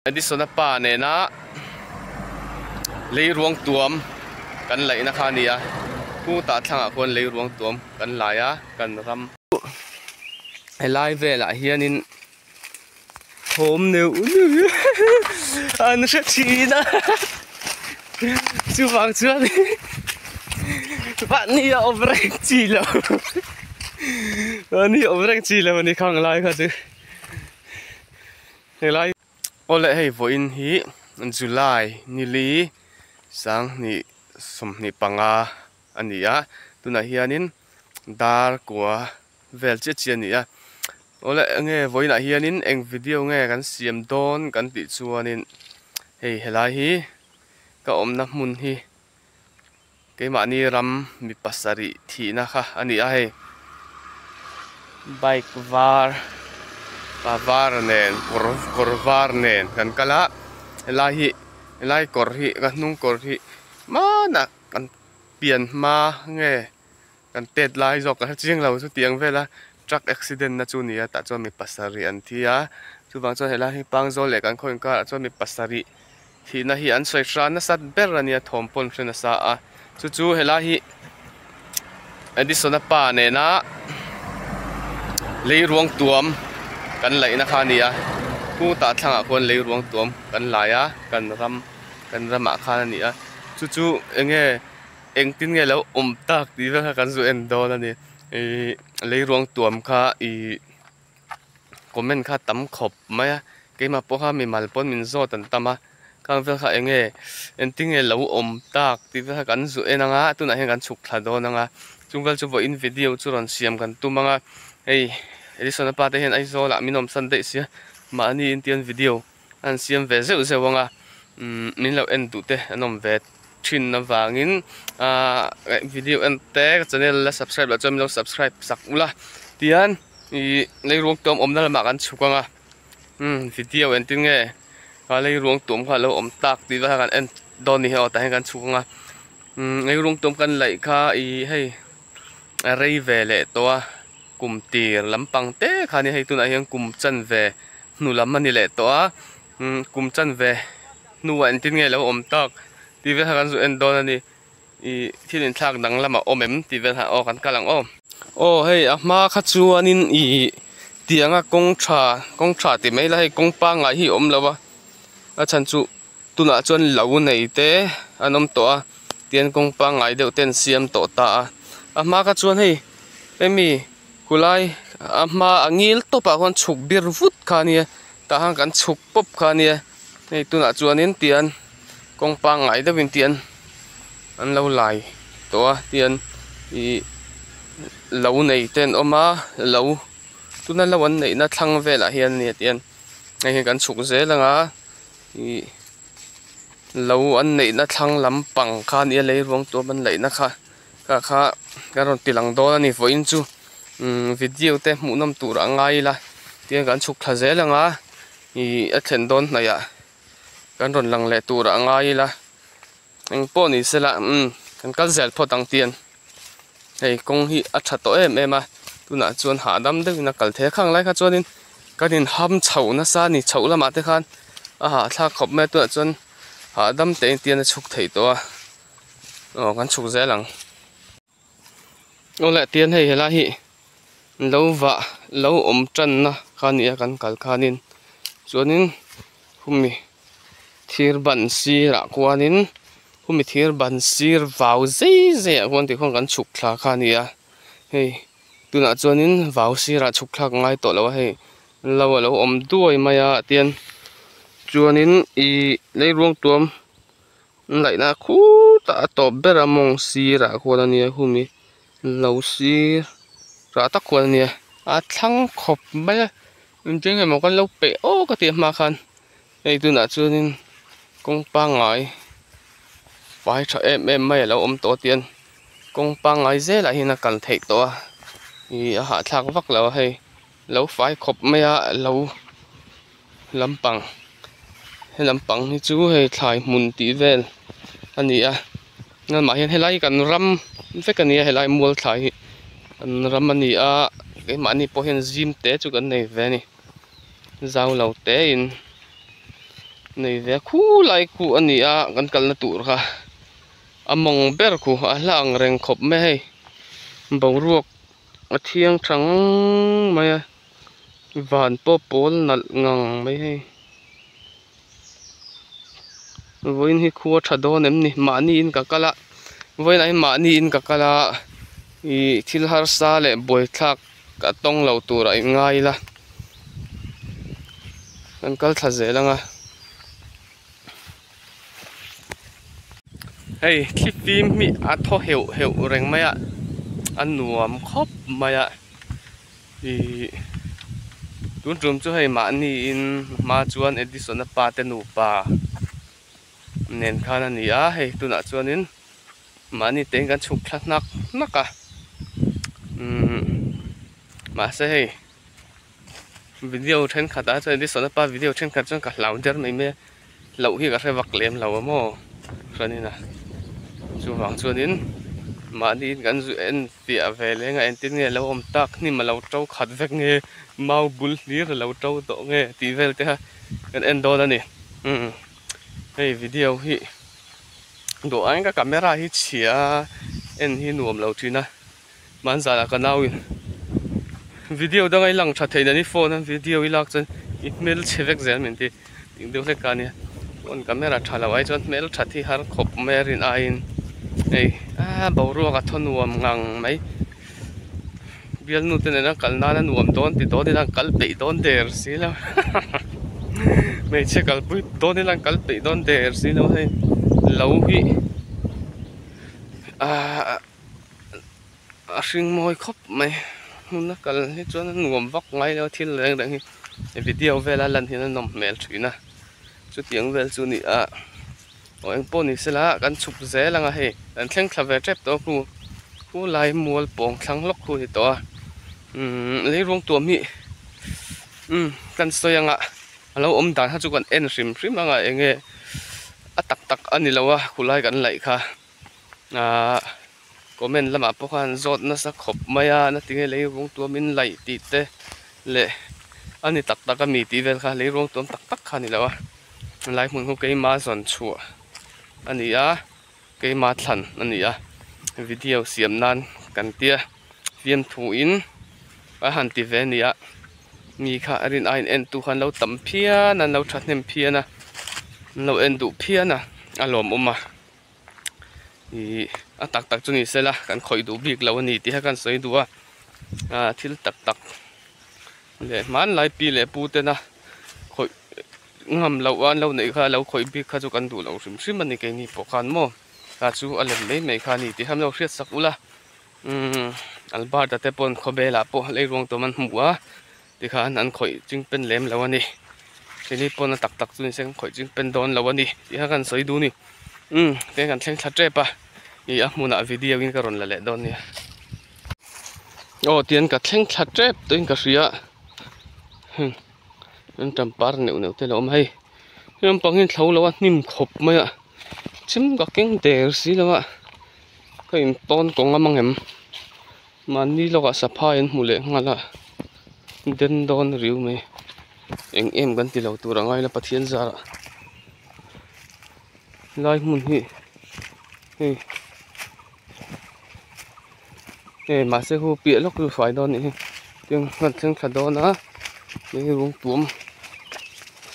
Edisona pa nena leiruang tuam kan laihna kha a ni a khutah thlangah khuan leiruang tuam kan lai a kan ram helai velah hianin thawm neuh neuh an hre thin a chuvang chuan mahni a awm reng chi lo mahni a awm reng chi lo a ni khang lai kha chu. Helai awle hei vawiin hi July nili sanghnih 25 a ni a tunah hianin dar kua vel chiah chiah a ni a awle enge vawiinah hianin eng video nge kan siam dawn kan tih chuanin hei helai hi ka awmna hmun hi. Keimahni ram mi pasarih thihna kha a ni a hei bike var pa var nen kawr kawr var nen kan kal a helai hi helai kawr hi ka hnung kawr hi hmanah kan pian hma nge kan tet lai zawk ka hre chiang lo chu tiang vel a truck accident na chu a ni a tah chuan mi pasarih an thi a chuvang chuan helai hi pangzawl leh kan khaw inkarah chuan mi pasarih thihna hi an sawi hran nasat ber a nia thawm pawn hre nasa a chu chu helai hi Edisona pa nena leiruang tuam kan laihna kha a ni a khutah thlangah khuan leiruang tuam kan lai a kan ram kan ramah khan a ni a chu chu eng nge. Engtin nge lo awm tak tih vel kha kan zu en dawn a ni ihh leiruang tuam kha ihh comment kha tam khawp mai a keimah pawh kha mimal pawn min zawt an tam a khang vel kha eng nge engtin nge lo awm tak tih vel kha kan zu en ang a tunah hian kan chhuk thla dawn ang a chung vel chu vawiin video chu rawn siam kan tum ang a hei Edison-a pa te hian Aizawl ah min awmsan daih sia mahni intian video. An siam ve zeuh zeuh ang a umm min lo en duh te an awm ve thin avangin ahh video en te ka channel la subscribe loh chuan min lo subscribe sak ula tihian ih leiruang tuam awmna lamah kan chhuk ang a umm video engtin nge a leiruang tuam kha a lo awm tak tih vel kha kan en dawn ni hi aw tah hian kan chhuk ang a umm leiruang tuam kan laih kha ih hei a rei ve leh tawh a. Kum tir lampang te kha nia hei tunah hian kum chanve hnu lam a ni leh tawh a umm kum chanve hnuah engtin nge lo awm tak tih vel kha kan zu en dawn a ni ih thil inthlak dang lamah awm em tih vel kha aw kan kal ang aw. Aw hei a hma kha chuanin ih tianga kawng tha kawng tha tih mai la hei kawng pangngai hi a awm lo a a chhan chu tunah chuan lo nei te an awm tawh a tian kawng pangngai deuh te an siam tawh ta a a hma kha chuan hei hemi khulai a hma a ngil tawp ah khuan chhuk bir vut kha ania tah khan kan chhuk pawp kha ania hei tunah chuanin tian kawng pangngai deuhin tian an lo lai tawh a tian ih lo nei te an awm a lo tuna lo an neihna thlang velah hian ania tian hei hi kan chhuk zel ang a. Ih lo an neihna thlang lampang kha ania leiruang tuam an laihna kha kha kha ka rawn ti lang dawn a ni vawiin chu umm video te hmuh nawm tur a ngai ila tihian kan chhuk thla zel ang a ih a thlen dawn hnaih ah kan rawn lang leh tur a ngai ila eng pawh ni sela umm kan kal zel phawt ang tian hei kawng hi a tha tawh em em a tunah chuan hahdam deuhin a kal thei a khang lai kha chuanin kan inham chhoh nasa a ni chhoh lamah te khan a hahthlak khawp mai a tunah chuan hahdam te engtian a chhuk theih tawh a aw kan chhuk zel ang. Aw le tian hei helai hi lo vah lo awm tanna kha a ni a kan kal khanin chuanin khumi thir ban sirah khuanin khumi thir ban sir vau zei zei ah khuan tikhuan kan chhuk thla kha a ni a hei tunah chuanin vau sirah chhuk thlak a ngai tawh lo a hei lo a lo awm duai mai a tian chuanin ih leiruang tuam. An laihna khutah a tawp ber a mawng sirah khuan a nia khumi lo sir rah tak khuan a nia a thlang khawp mai a engtin nge maw kan lo peih awk a tih hma khan hei tunah chuanin kawng pangngai fai tha em em mai a lo awm tawh a tian kawng pangngai zelah hian a kal theih tawh a ih a hahthlak vak lo a hei lo fai khawp mai a lo. Lampang he lampang hi chu hei thlai hmun tih vel a ni a lamah hian helai hi kan ram vek a ni a helai mual thlai hi kan ram a ni a keimahni pawh hian zim te chu kan nei ve a ni zau lo te in. Nei ve a khulai khu a ni a kan kalna tur kha a mawng ber khu a hla ang reng khawp mai a hei boruak a thiang tha ngang mai a van pawh pawl nalh ngang mai hei vawiin hi khua tha dawn em ni mahni in ka kal a vawiin ah hian mahni in ka kal a ih thil harsa leh buaithlak ka tawng lo tur a inngai ila kan kal thla zel ang a hei thlifim hi a thaw heuh heuh reng mai a a nuam khawp mai a ihh tun tum chu hei mahni in hma chuan Edison a pa te nupa nen khan a ni a hei tunah chuanin. Mahni tein kan chhuk thla hnak hnak a umm mahse hei video thenkhat ah chuan Edison a pa video thenkhat chuan ka hlau der mai mai a hlauh hi ka hre vak lem lo a maw hranin a chuvang chuanin mahni in kan zu en fiah ve leng a engtin nge lo awm tak hnim a lo to khat vek nge mau bul hlir a lo to tawh nge tih vel te kha kan en dawn a ni umm hei video hi. Duh aiin ka camera hi chhia a en hi nuam lo thin a hmanzanah ka nau in video danga i lang tha theih dan i phone a video i lak chuan i hmel chhe vek zel min ti tih deuh hlek kha ania phone camera tha lo ai chuan hmel that hi har khawp mai a rin aiin hei a boruak a thaw nuam ngang mai bialnu te nena kal nana nuam dawn ti dawn ila an kal peih dawn der si lo hmeichhia kalpui dawn ila an kal peih dawn der si lo hei lo hi ahh a hring mawi khawp mai hmun a kal hi chuan a nuam vak ngai lo thil reng reng hi video vela lan hian a nawm hmel thin a chutiang vel chu a ni a aw eng pawh ni sela kan chhuk zel ang a hei kan thleng thla ve tep tawh a khu khu lai mual pawng thlang hlawk khu a ni tawh a umm lei ruang tuam hi umm kan sawi ang a a lo awm dan kha chu kan en hrim hrim ang a eng nge a tak tak a ni lo a khulai kan laih kha ahh comment lamah pawh khan zawt nasa khawp mai a na tinge lei ruang tuam in laih tih te leh a ni tak tak a mi tih vel kha lei ruang tuam tak tak kha a ni lo a. Lai hmun khu keima zawn chhuah a ni a keima thlan a ni a video siam nan kan tia fiamthu in a han ti ve a ni a mi kha a rin aiin en tu kha an lo tam phian a an lo thahnem phian a an lo en duh phian a a lawmawm a ih a tak tak chu ni sela kan khawih duh bik lo a ni tih kha kan sawi duh a ah thil tak tak leh hmanlai pi leh pu tena khawih ngam loh a an lo neih kha lo khawih bik kha chu kan duh lo hrim hrim a ni keini pawh khan maw kha chu a lem mai mai kha a ni tih kha an lo hriat sak ula umm Albert-a te pawn khawvelah pawh lei ruang tawm an hmu a tikhan an khawih ching pen lem lo a ni keini pawn a tak tak chu nise kan khawih ching pen dawn lo a ni tih kha kan sawi duh a ni umm tiang kan thleng thla tep a ih a hmunah video in ka rawn la leh dawn nia. Aw tian ka thleng thla tep tawhin ka hria hmm an tampar neuh neuh te a lo awm a hei he lampang hi thlo lo a hnim khawp mai a chim ka keng der si lo a ka in tawn kawng a mang em mahni lawkah saphai an hmu leh nghal a den dawn riu mai eng em kan ti lo tur a ngai la Pathian zarah lai hmun hi hei. Hei mahse hu piah lawk chu fai dawn anih hi tin hman thleng thla dawn a hei rawng tuam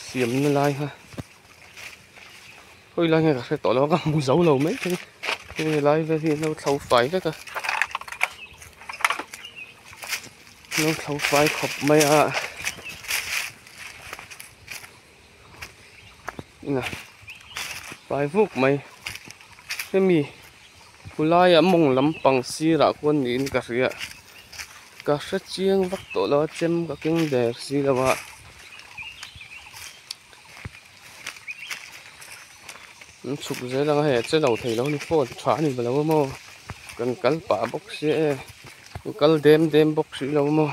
siam na lai kha khawi lai nge ka hre tawh lo a ka hmu zo lo mai thei hei lai vel hi an lo thlo fai vek a an lo thlo fai khawp mai a fai vuk mai hemi khulaiah mawng lampang sirah khuan niin ka hria ka hre chiang vak tawh lo a chem ka keng der si lo a an chhuk zel ang a hei a che lo thei lo a ni phone tha a ni lo a maw kan kal pah bawk sia e kan kal dem dem bawk si lo a maw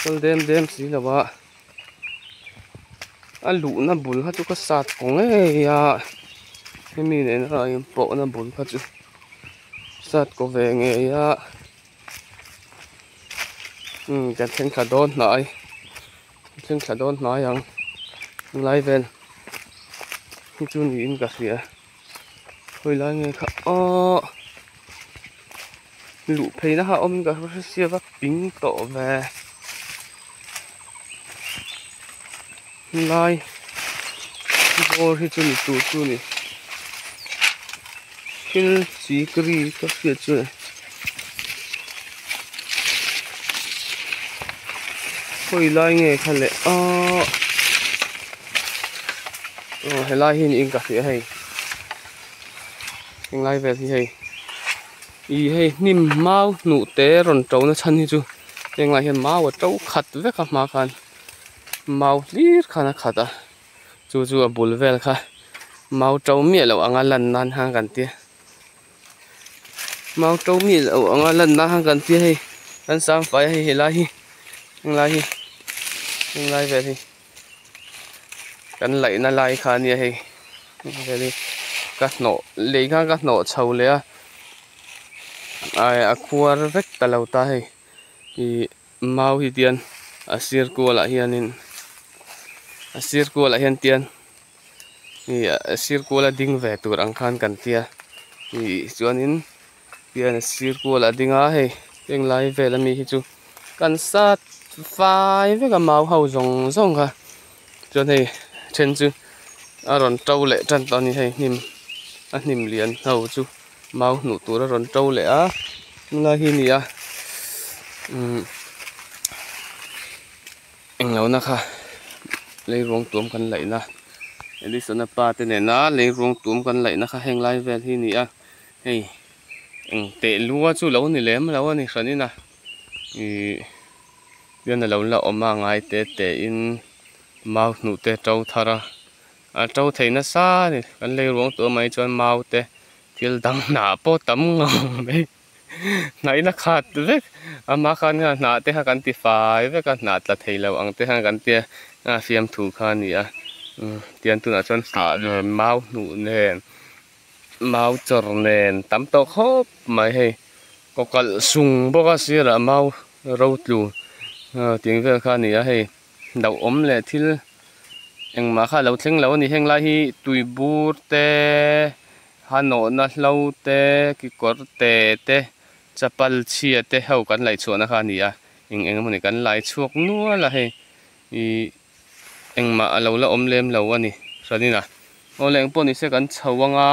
kal dem dem si lo a. A luhna bul kha chu ka sat kaw ngei a hemi nena a inpawhna bul kha chu sat kaw ve ngei a umm kan thleng thla dawn hnai kan thleng thla dawn hnai ang. Lai vel hi chu niin ka hria khawi lai nge kha aww luh phei na kha a awm in ka hre sia va ping tawh ve lai bawr hi chu ni tur chu a ni thil chi ka ri ka hriat chu a ni khawi lai nge kha le aw aw helai hi niin ka hria hei henglai vel hi hei ih hei hnim mau hnuh te rawn to na chhan hi chu henglai hian mau a to khat vek a hma khan mau hlir khan a khat a. Chu chu a bul vel kha mau to miah loh anga lan nan khan kan tia mau to miah loh anga lan nan khan kan tia hei kan sang fai a hei helai hi henglai hi henglai vel hi kan laihna lai kha ania hei vel hi ka hnawh lei khan ka hnawh chho leh a ai a khuar vek ta lo ta hei ih. Mau hi tian a sir kualah hianin a sir kualah hian tian ih a sir kuala ding ve tur ang khan kan tia ih chuanin tian a sir kualah a ding a hei heng lai vel ami hi chu kan sat fai vek a mau ho zawng zawng kha chuan hei then chu a rawn to leh tan tawh a ni hei hnim a hnim lian ho chu. Mau hnuh tur a rawn to leh a tunlai hi a ni a umm englo na kha leiruang tuam kan laih na Edison a pa te nena leiruang tuam kan laih na kha heng lai vel hi a ni a hei eng teh lua chu lo ni lem lo a ni hran in a ihh tihian a lo la awm a ngai te te in mau hnuh te to thar a. A to thei nasa a ni kan lei ruang tawh mai chuan mau te thil dang hnah pawh tam ngang mai hnaihna khat vek ama khan kha hnah te kha kan ti fai vek a hnah tla thei lo ang te khan kan tia a fiamthu kha a ni a tian tunah chuan hnah nen mau hnuh nen mau chawr nen tam tawh khawp mai hei kaw kalh sung bawk a sirah mau ro tlu tih vel kha a ni a hei. Hlauhawm leh thil engmah kha a lo thleng lo a ni. Heng lai hi tui bur te, hanawhna hlo te, kekawr te te, chapal chhia te ho kan laih chhuahna kha a ni a. Eng eng emawni kan lai chhuak nual a hei ih engmah a lo la awm lem lo a ni hranin a. Aw le engpawh ni se kan chho anga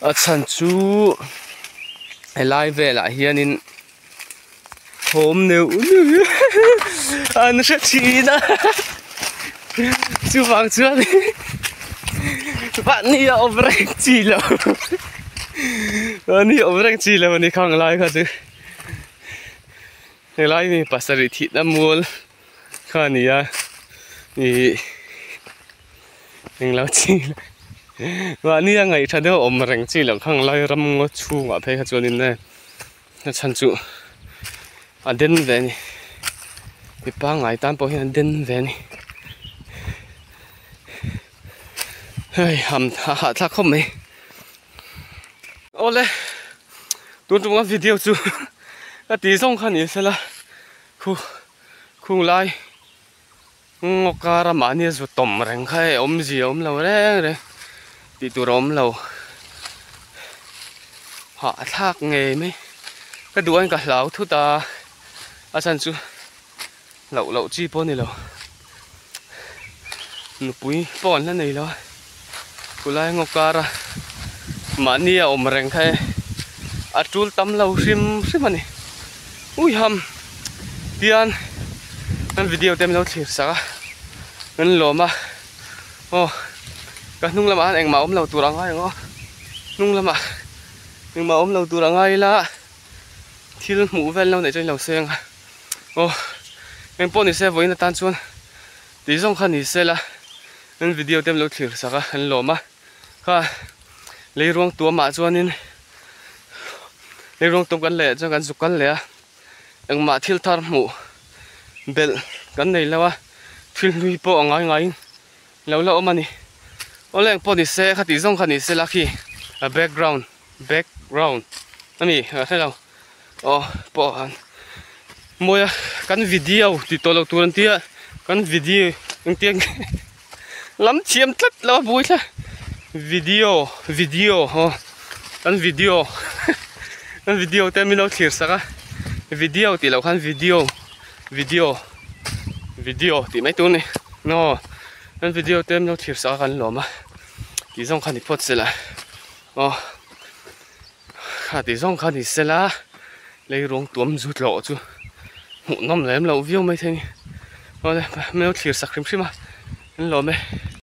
a chhan chu helai velah hianin. Thawm neuh neuh an hre thin a chuvang chuan mahni a awm reng chi lo mahni a awm reng chi lo a ni khang lai kha chu helai mi pasarih thihna mual kha a ni a ih englo chi mahni a ngaih tha deuh a awm reng chi loh khang lai ram ngaw chhungah phei kha chuanin e. A chhan chu a den ve a ni mi pangngai tan pawh hian a den ve a ni hei ham a hahthlak khawp mai awle tun tumah video chu ka tih zawng kha ni sela khu khung lai ngaw kara mahni a zu tawm reng kha hei awmzia a awm lo reng reng tih tur a awm lo hahthlak ngei mai ka duh aiin ka hlau thut a a chhan chu hlauh loh chi pawh a ni lo nupui pawh an la nei lo a khulai ngaw kara mahni a awm reng kha e a tul tam lo hrim hrim a ni ui ham tian kan video te min lo thlir sak a kan lawm a aw ka hnung lamah hian engmah awm lo tur a ngai ang aw hnung lamah engmah awm lo tur a ngai ila thil hmuh vel lo neih chuan in lo seng a aw engpawh ni se vawiin atan chuan tih zawng kha ni sela kan video te min lo thlir sak a kan lawm a kha leiruang tuamah chuanin leiruang tuam kan leh chuan kan zuk kal leh a. Engmah thil thar hmuh belh kan nei lo a, thil hlui pawh a ngai ngaiin lo la awm a ni. Awle eng pawh ni se khatih zawng kha ni se la khi a background background a ni a hre lo aw pawh han mawi a kan video tih tawh loh tur an tia kan video. Engtiang nge lam thiam tlat lo a bui thla video video aw kan video kan video te min lo thlir sak a video tih loh khan video video video tih mai tur a ni aw kan video te min lo thlir sak a kan lawm a tih zawng kha ni phawt se la aw kha tih zawng kha ni se la lei ruang tuam zut loh chu hmuh nawm lem loh viau mai thei a ni awle min lo thlir sak hrim hrim a an lawm e.